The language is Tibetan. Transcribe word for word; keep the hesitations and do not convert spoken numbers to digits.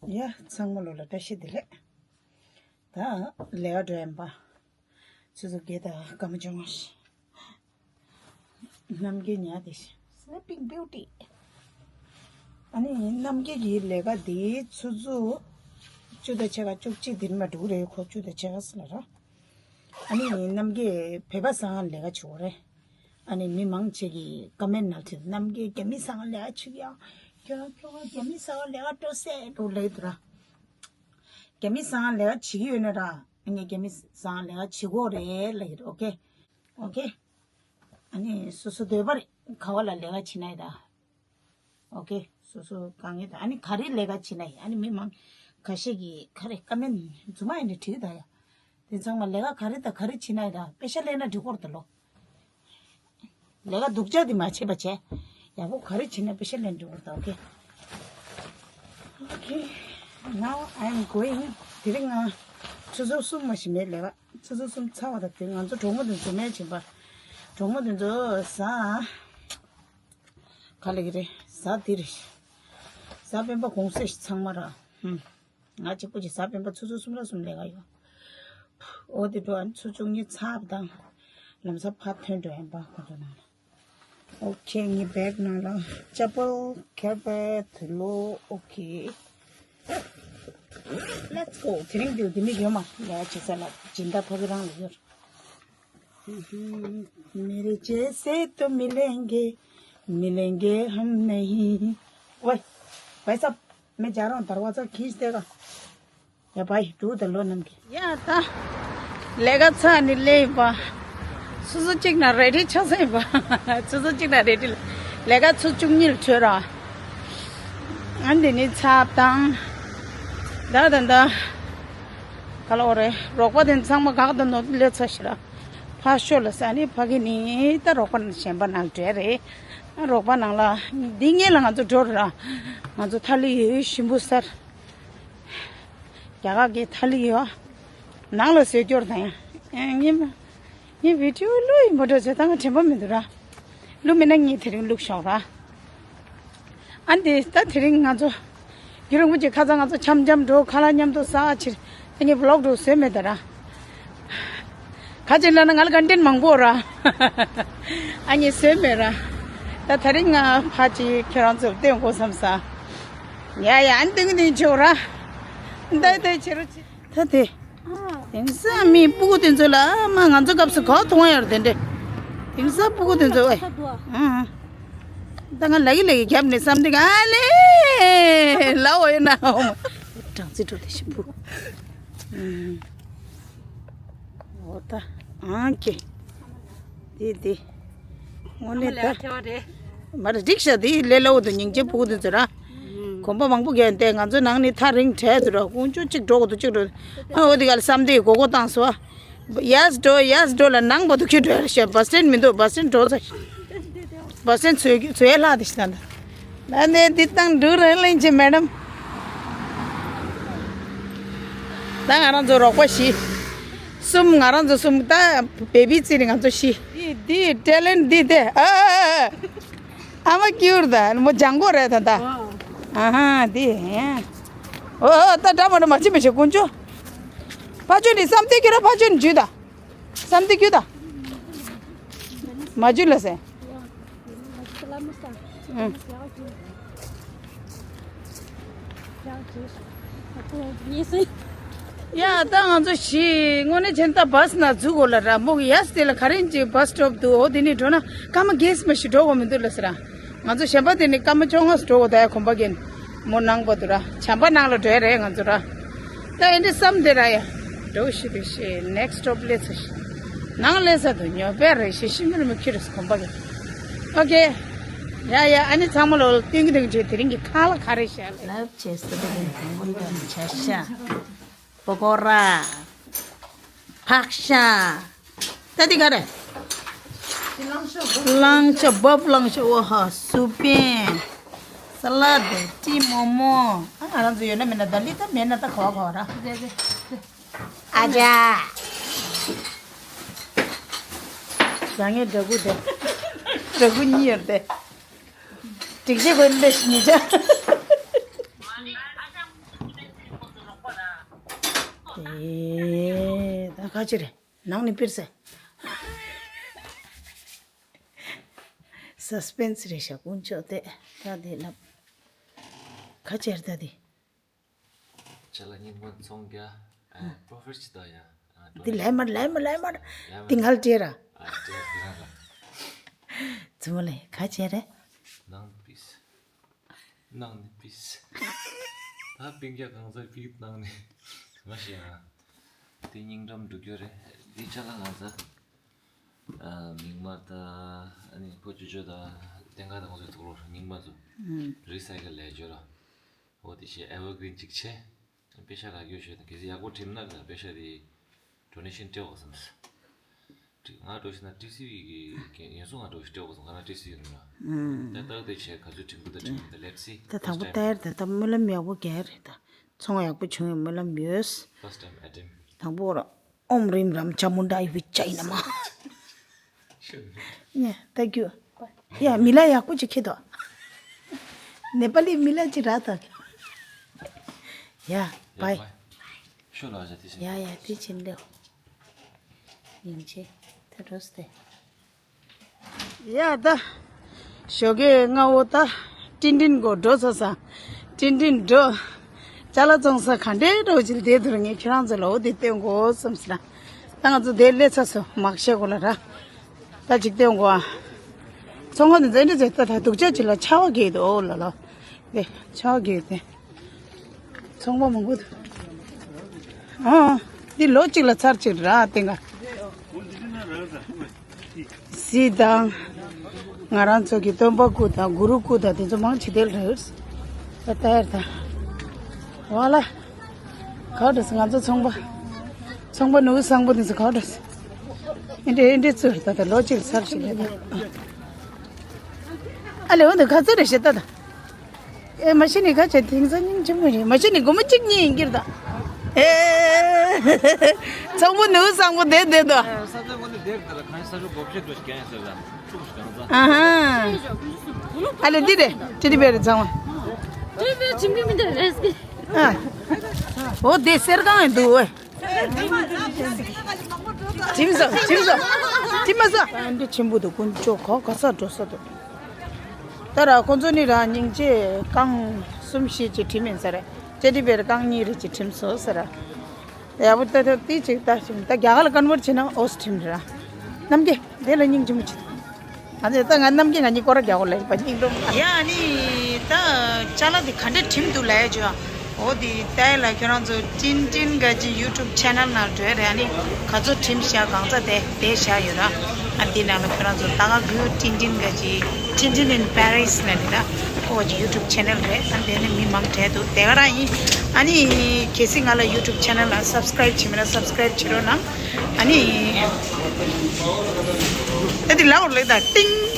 ཡ། ཚང་མ་ལོ་ལ་བཀྲ་ཤིས་བདེ་ལེགས། ད་ལས་ཀ་འགྲོ་ཡིན་པ། ཆུ་ཚོད་བརྒྱད་དང་སྐར་མ་བཅོ་ལྔ་ཞིག་རྣམ་རྒྱལ་ཉལ་བསྡད་ཤག Sleeping Beauty། ཨ་ནི་རྣམ་རྒྱལ་གྱི་ལས་ཀ་འདི་ཆུ་ཚོད་བཅུ་དང་ཕྱེད་ཀ་བཅུ་གཅིག་འདིར་མ་འགྲོ་གི་རེད། ཁོ་བཅུ་དང་ཕྱེད་ཀ་ཟེར་ལ་ར། ཨ་ནི་རྣམ་རྒྱལ་བོད་པ་སང་ལས་ཀ་བྱེད་དགོས་རེད། ཨ་ནི་མི་མང་ཆེ་གིས་ཀ་མེན་ནང་བྲིས། རྣམ་རྒྱལ་རྒྱ་མི་སང་ལས་ཀ་བྱེད་ཀྱི་ཡ། ཁྱོད་རང་ཁྱོད་རང་རྒྱ་མི་སང་ལས་ཀ་འགྲོ་སྲིད་འགྲོ་ལབ་ཀྱི་འདུག་ར། རྒྱ་མི་སང་ལས་ཀ་བྱེད་ཀྱི་ཡོད་ན་ར། ཨ་ནི་རྒྱ་མི་སང་ལས་ཀ་བྱེད་དགོས་རེད་ལབ་ཀྱི་རེད། ཨོ་ཁེ། ཨོ་ཁེ། ཨ་ནི་སོ་སོ་འདོད་པ་རེད། ག་བ་ལ་ལས་ཀ་བྱེད་ན་ཡིན་ད། ཨོ་ཁེ། སོ་སོ་དཀའ་ངལ་དང་། ཨ་ནི་ག་རེ་ལས་ཀ་བྱེད་ན་ཡིན། ཨ་ནི་མི་མང་ཁ་ཤས་ཀྱིས་ག་རེ་ཀ་མེན་རྫུན་མ་ཡིན་ནའི་བྲིས་ད་ཡ། དེ་ཚང་མ་ལས་ཀ་ག་རེ་དང་ག་རེ་བྱེད་ན་ཡིན་ད། པེ་ཤ་ལེན་ན་འགྲིག་གི་རེད་ད་ལོ། ལས་ཀ་སྡུག་ཅག་དེ་མ་བྱེད་པ་བྱས། ཡག་པོ་ག་རེ་བྱེད་ན་པེ་ཤ་ལེན་འགྲིག་གི་རེད་ད། ཨོ་ཁེ། ཨོ་ཁེ། Now I am going. དེ་རིང་ང་ཆུ་ཚོད་གསུམ་མ་ཞིག་མེད་ལས་ཀ། ཆུ་ཚོད་གསུམ་ཚར་བ་དང་དེ་ང་ཚོ་གྲོགས་མོ་དེ་ཚོ་མེད་བྱིན་པ། གྲོགས་མོ་དེ་ཚོ་ཟ། ག་ལེ་གི་རེད། གཟའ་འདི་རེད། གཟའ་སྤེན་པ་གུང་སེང་ཚང་མ་ར། ཧུམ། ང་གཅིག་པུ་གཅིག་གཟའ་སྤེན་པ་ཆུ་ཚོད་གསུམ་ར་གསུམ་ལས་ཀ་ཡོད། འོ་དེ་འགྲོ། ཨ་ནི་ཆུ་ཚོད་གཉིས་ཚར་བ་དང་། ལམ་སང་ཕར་ཐོན་འགྲོ་ཡིན་པ་ཁོ་ཚོ་ནང་ལ། ཨོ་ཁེ། ངའི་བེག་ནང་ལ་ཅ་པལ་ཁེ་པེ་དུ་ལོ། ཨོ་ཁེ། Let's go. དེ་རིང་འདིར་འདི་མི་ཡོད་མ་ལས་བྱེད་ས་ལ་སྦྱིན་བདག་ཕ་གི་རང་ལ་ཡོད། मेरे जैसे तो मिलेंगे, मिलेंगे हम नहीं। ओए, भाई साहब, मैं जा रहा हूँ, दरवाजा खींच देगा। या भाई, तू तो लो नमकीन। ཡ་ད། ལས་ཀ་ཚར་ནས་སླེབས་པ། ཆུ་ཚོད་གཅིག་ནང་རེ་ཌི་ཆགས་སོང་ཡིན་པ། ཆུ་ཚོད་གཅིག་ནང་རེ་ཌི་ལས་ཀ་ཆུ་ཚོད་བཅུ་གཉིས་ལ་གྲོལ་ར། ཨ་འདི་ནི་ཚར་བཏང་། ད་ད་ད། ག་ལ་འོ་རེད། རོགས་པ་དེ་ཚང་མ་གག་དང་ནོར་སླེབས་ཚར་ཤག་ར། ཕར་ཤོག་ལ་ཟེར་ནི་ཕ་གི་ནི་ད་རོགས་པ་གཞན་པ་ནང་བྲལ་རེད། ཨ་རོགས་པ་ནང་ལ་འདི་སྔོན་ལ་ང་ཚོ་འགྲོ་ར། ང་ཚོ་ཐ་ལི་ཡོད་ཞིམ་པོ་ཟེར། རྒྱ་གར་གྱི་ཐ་ལི་ཡོད། ནང་ལ་བཟོས་སྐྱོར་དང་ཡང་། ངས་ངས་བི་ཌིའོ་བླུགས་ཡིན་པ་འགྲོ་ཟེར་ད་ང་དྲན་པ་མི་འདུག་ར། བླུགས་མེད་ན་ངས་དེ་རིང་བླུགས་ཤོག་ར། ཨ་འདི་ད་དེ་རིང་ང་ཚོ་རྒྱུན་རིང་པོ་ཅིག་ཁ་སང་ང་ཚོ་འཆམ་འཆམ་འགྲོ། ཁ་ལག་མཉམ་དུ་ཟ་ཕྱིར་ད་ངས་བི་ལོག་འགྲོ་བཟོས་མེད་ད་ར། ག་ཅིག་ལབ་ན་ང་ལ་ཀོན་ཊེན་མང་པོ་ར། ཨ་ངས་བཟོས་མེད་ར། ད་དེ་རིང་ང་ཕ་ཅིག་ཁྱེད་རང་ཚོར་སྟོན་དགོས་བསམ་ས། ཡ་ཡ། ཨ་ནི་ཏིང་ཏིང་ཆོག་ར། ད་ད་ཆེ་རུ་ཆེ། ད་དེ། དེང་སང་མི་སྤུ་གུ་དེ་ཚོ་ལ་མ་ང་ཚོ་སྐབས་སུ་ག་པར་མཐོང་ཡོད་རེད་དེ་འདྲས། དེང་སང་སྤུ་གུ་དེ་ཚོ་ཨེ། ཨང་། ད་ང་ལ་གི་ལ་གི་རྒྱབ་ནས་བསམ་དེ་ག་ལེ། ལ་འོ་ཡོད་ན་འོ་མ། གྲང་ཙི་འགྲོ་དེ་ཞིམ་པོ། ཨང་། འོ་ད། ཨང་ཀེ། དེ་དེ། དངོས་གནས་ད། མ་རེད་འགྲིག་ཤག་དེ་ལས་སླ་བོ་འདུག་སྙིང་རྗེ་སྤུ་གུ་དེ་ཚོ་ར། གོམ་པ་མང་པོ་རྒྱག་ཡོད་དེ་ང་ཚོ་ནང་ནས་ཐག་རིང་བྲལ་དུ་ར། དཀོན་མཆོག་གཅིག་འགྲོ་དགོས་འདུག་གཅིག་འགྲོ། ཨ་འོ་དེ་ག་ལ་བསམ་དེ་གོ་གོ་བཏང་སོ། ཡས་འགྲོ་ཡས་འགྲོ་ལ་ནང་བར་དུ་ཁྱེར་འགྲོ་ཡ་ཤག་བ་སི་ཊན་མི་འདུག་བ་སི་ཊན་འགྲོ་ཚར། བ་སི་ཊན་ཚོས་ཚོས་ལྷག་དེ་ཤི་ད་ད། ད་ནས་འདི་བཏང་འགྲོ་རེ་ལེན་ཆེ་མེ་ཌམ། ད་ང་རང་ཚོ་རོགས་པ་བཞི། གསུམ། ང་རང་ཚོ་གསུམ། ད་བེ་བི་རྩིས་ནས་ང་ཚོ་བཞི། འདི་འདི་ཊེ་ལེན་ཊི་འདི་དེ། ཨ་ཨ་མ་ཀྱུར་ད་མོ་ལྗང་གོ་རེད་ད་ད། ཨ་ཧ་འདི། ཨོ་ཨོ་ད་འདྲ་མ་འདྲ་མ་ཅི་མི་ཤེས་དཀོན་མཆོག་ཕ་ཆོས་ནི་བསམ་གཏན་ཁྱེད་རང་ཕ་ཆོས་ནི་འཇུས་ད། བསམ་གཏན་ཁྱོད་ད། མ་འཇུས་ལ་ཟེར། ཨང་། ཡ་ད་ང་ཚོ་ཞི་དངོས་གནས་བྱས་ན་ད་བ་སི་ནང་འཛུལ་དགོས་ལ་ར། མོ་གི་ཡས་དེ་ལ་ག་རེ་ཡིན་ཅིག་བ་སི་སི་ཊོབ་འདུག་འོ་དེ་ནས་འགྲོ་ན་སྐར་མ་བརྒྱད་ཙམ་ཞིག་འགྲོ་དགོས་མི་འདུག་ལ་ཟེར་ར། ང་ཚོ་གཞན་པ་དེ་ནས་སྐར་མ་བཅོ་ལྔ་ཙམ་འགྲོ་དགོས་ད་ཡ། གོམ་པ་རྒྱན་མོ་ནང་བར་དུ་ར། བྱམས་པ་ནང་ལ་འགྲོ་ཡ་རེད་ང་ཚོ་ར། ད་ཨེ་འདྲ་བསམ་དེ་ར་ཡ། འགྲོ་ཞིག་རེད་ཤེ། ནེག་སི་ཊོབ་སླེབས་ཚར་ཤག་ནང་སླེབས་ཚར་འདུག་ཉོ་པའི་རེད་ཤེ། ཤི་མི་རུ་མི་ཁྱི་རེད་གོམ་པ་གི། ཨོ་ཁེ། ཡ་ཡ། ཨ་ནི་ཚང་མ་ལོ་ཏིང་གི་ཏིང་བྱས་དེ་རིང་གི་ཁ་ལག་ག་རེ་བཞག་ལེ། ལབ་བྱས་སུ་དེ་རིང་དང་པོ་ལ་བྱ་ཤ། པ་ཀོ་ར། ཕག་ཤ། ད་འདི་ག་རེ། གླང་ཤ། བབ་གླང་ཤ། འོ་ཧ། སུ་པན། ས་ལ་དེ། ཀྲི་མོག་མོག་ཨ་ང་རང་ཚོ་ཡོད་ན་མེད་ན་ད་ལི་ད་མེད་ན་ད་ག་བ་ག་བ་ར། ཨ་ཅག་ཟ་ངེ་འདྲ་གུ་དེ། འདྲ་གུ་གཉིས་ཡོད་དེ། སྒྲིག་ཆས་གོན་ཏེ་ཉི་ཆ། ཨེ། ད་ཁ་ཅི་རེད། ནང་ནས་པིར་ཟེར། སི་སི་པེན་སི་རེད་ཤག་དཀོན་མཆོག་དེ། ད་དེ་ལབ། ཁ་ཅི་རེད་ད་དེ། ཅ་ལག་རྙིང་པ་ཚོང་རྒྱག་ཨ། པྲོ་ཕིཊ་ཅི་ད་ཡ། ཨ། འདི་ལས་མར་ལས་མར་ལས་མར། ལས་མར། འདི་ངལ་སྤྲད་ར། ཨ། སྤྲད་དེ་ར། ཙུ་མོ་ལེ་ཁ་ཅེ་རེ། ནང་པིས། ནང་ནི་པིས། ད་པིང་རྒྱ་གང་ཚ་པིག་ནང་ནི། མ་ཤེས་ཨ། དེ་རྙིང་འགྲམ་འགྲོ་རྒྱུ་རེད། དེ་ཅ་ལག་ང་ཚ། ཨ། མིག་དམར་ད། ཨ་ནི་ཕོ་ཅོ་ཅོ་ད། སྟེང་ཁ་དང་ཚོའི་ཐོག་ལོ་རྙིང་པ་ཚོ། ཨུམ། རི་སའི་ཀལ་ལས་བྱོས་ར། འོ་དེ་བྱས་ཨེ་ཝར་གི་རིན་གཅིག་བྱས། པེ་ཤ་རག་རྒྱུ་ཞོད་དང་གལ་སྲིད་ཡག་པོ་བྲིམ་ན་ད་པེ་ཤ་དེ་ཌོ་ནེ་ཤན་སྤྲད་འོག་བསམས། ང་འགྲོ་ཤེས་ན་ཏི་སི་ཝི་གི་ཡོན་སུ་ང་འགྲོ་ཤེས་སྤྲད་འོག་བསམས། ང་རང་ཏི་སི་ཝི་ཡོད་ན། ད་ཏག་ཏག་བྱས་ག་ཚོད་བྲིམ་དགོས་ད་བྲིམ་ད་ལེབ་སི། ད་དང་པོ་ཏའེར་ད་ད་སྨོན་ལམ་ཡག་པོ་རྒྱག་རེད་ད། ཚོང་ཡག་པོ་བྱུང་བའི་སྨོན་ལམ་ཡོད། First time attempt. དང་པོ་ར། ཨོམ་རིམ་རམ་ཅ་མུན་ཌ་ཡི་བི་ཅའི་ན་མ། ནེ་ཐེང་ཀྱུ། ཡ་མི་ལ་ཡག་པོ་ཅིག་ཁྱེར་དོ། ནེ་པ་ལི་མི་ལ་ཅིག་རག་དང་། ཡ་བའི། ཤོ་ལ་ཡ་དེ་ཡ་ཡ་དེ་ཕྱིན་འདེའོ། ཡིན་ཆེ། ད་འགྲོ་སྟེ། ཡ་ད། ཞོགས་ཀས་སྔ་བོ་ད། ཏིན་ཏིན་གོ་འགྲོ་ཚར་ས། ཏིན་ཏིན་འགྲོ། ཅ་ལག་བཙོང་ས་ག་འདྲའི་འགྲོ་ཅིག་དེ་ཐུར་ངས་ཁྱེད་རང་ཚོ་ལ་འོ་དེ་སྟོན་དགོས་བསམ་སི་ན། ད་ང་ཚོ་དེ་སླེབས་ཚར་སོང་མག་ཤ་གོ་ལ་ར། ད་ཅིག་སྟོན་དགོས་ཨ། ཚོང་ཁང་དེ་ཚོ་འདི་ཚོ་ད་ད་སྡུག་ཅག་ཅིག་ལ་ཆར་པ་རྒྱག་འདུག་ཨོ་ལ་ལ། དེ་ཆར་པ་རྒྱག་དེ། ཚོང་པ་མང་པོ་འདུག་ཨ། འདི་ལོ་གཅིག་ལ་ཚར་གཅིག་ར་སྟེང་ག་སི་དང་། ང་རང་ཚོ་གི་སྟོན་པ་སྐུ་དང་གུ་རུ་སྐུ་དང་དེ་ཚོ་མང་ཆེ་དེ་ལ་རེད། ད་ལྟ་ཡར་དང་། ཝ་ལ། ག་འདྲ་སི་ང་ཚོ་ཚོང་པ། ཚོང་པ་ནུ་བཟང་པོ་དེ་ཚོ་ག་འདྲ་སི། ཨེ་འདྲེ་ཨེ་འདྲེ་ཚུར་ད་ལྟ་ལོ་གཅིག་ལ་ཚར་ཞིག་རེད་ད། ཨ་ལེ་འོ་འདི་ག་ཚོད་རེད་ཤེས་ད་ད། ཨེ་མ་གཞི་ནས་ཁ་ཆེ་དེང་སང་སྙིང་རྗེ་མོ་རེད། མ་གཞི་ནས་སྒོར་མོ་གཅིག་གཉིས་ཡིན་གྱི་རེད་ད། ཨེ། ཚང་པོ་ནུ་བཟང་པོ་བསྡད་བསྡད་དོ། ས་ཆ་ངོ་ནས་བསྡད་དེ་ལ་གང་ས་ཆ་སྒོར་གཞས་འགྲོ་ཞིག་ཀྱང་ཡང་ཟེར་ལ་ཕྲུ་གུ་ཞིག་གང་ས། ཨ་ཧ། ཨ་ལེ་འདི་རེད་ཊེ་ཌི་བེར་ཚང་མ། ཊེ་ཌི་བེར་ཁྱིམ་གྱི་མི་འདྲ་རེད་ཟེར་གི། ཨ། འོ་དེ་གསེར་སྒང་ཡང་འདུག་ཨེ། ཁྲིམས་སོ་ཁྲིམས་སོ་ཁྲིམས་མ་སོ། ཨ་འདི་ཆེན་པོ་འདུག་དཀོན་མཆོག་ག་ག་ས་འགྲོ་ས་འདུག་ད་ར་ཁོང་ཚོ་ནི་ར་སྙིང་རྗེ་རྐང་གསུམ་བཞི་ཅིག་ཁྲིམས་ཡིན་ས་རེད། ཊེ་ཌི་བེར་རྐང་གཉིས་རེ་ཅིག་ཁྲིམས་སོ་ཟེར་ར། ཡག་པོ་ལྟ་ཐུབ་དེ་ཅིག་ལྟ་ཞིག་ད་རྒྱ་གར་ལ་ཀོན་ཝར་བྱེད་ན་ཨོ་སི་ཁྲིམས་རེད་ར། རྣམ་རྒྱལ་དེ་ལ་སྙིང་རྗེ་མོ་བྱེད། ཨ་ནི་ད་ང་རྣམ་རྒྱལ་ང་གཉིས་སྐོར་ར་རྒྱག་གོ་ལ་ཡིན་པ་སྙིང་རུམ། ཡ་ཨ་ནི་ད་ཅ་ལག་དེ་ག་འདྲ་ཁྲིམས་འདུག་ལ་ཡ་ཅོ། འོ་དེ་ལྟ་ཡ་ལ་ཁྱོད་རང་ཚོ་ཏིན་ཏིན་ག་ཅི་ཡུ་ཊུབ་ཆེ་ནལ་ནང་འགྲོ་ཡ་རེད། ཨ་ནི་ག་ཚོད་ཁྲིམས་བཞག་གང་ཚ་དེ་དེ་བཞག་ཡོད་ར། ཨ་དེ་ནང་ལ་ཁྱོད་རང་ཚོ་ད་ག་གུ་ཏིན་ཏིན་ག་ཅི་ཏིན་ཏིན་ཨིན་པེ་རིས་ལ་ནི་ད་ཁོ་ག་ཅི་ཡུ་ཊུབ་ཆེ་ནལ་རེད། ཨ་དེ་ནི་མི་མང་གྲས་འདུག་དེ་ག་རང་ཡིན། ཨ་ནི་གལ་སྲིད་ང་ལ་ཡུ་ཊུབ་ཆེ་ནལ་ལ་སབ་སི་ཀ་རེབ་བྱེད་མེད་ན་སབ་སི་ཀ་རེབ་བྱེད་རོགས་གནང་། ཨ་ནི། ད་དེ་ལའོ་ལེ་ད་ཏིང་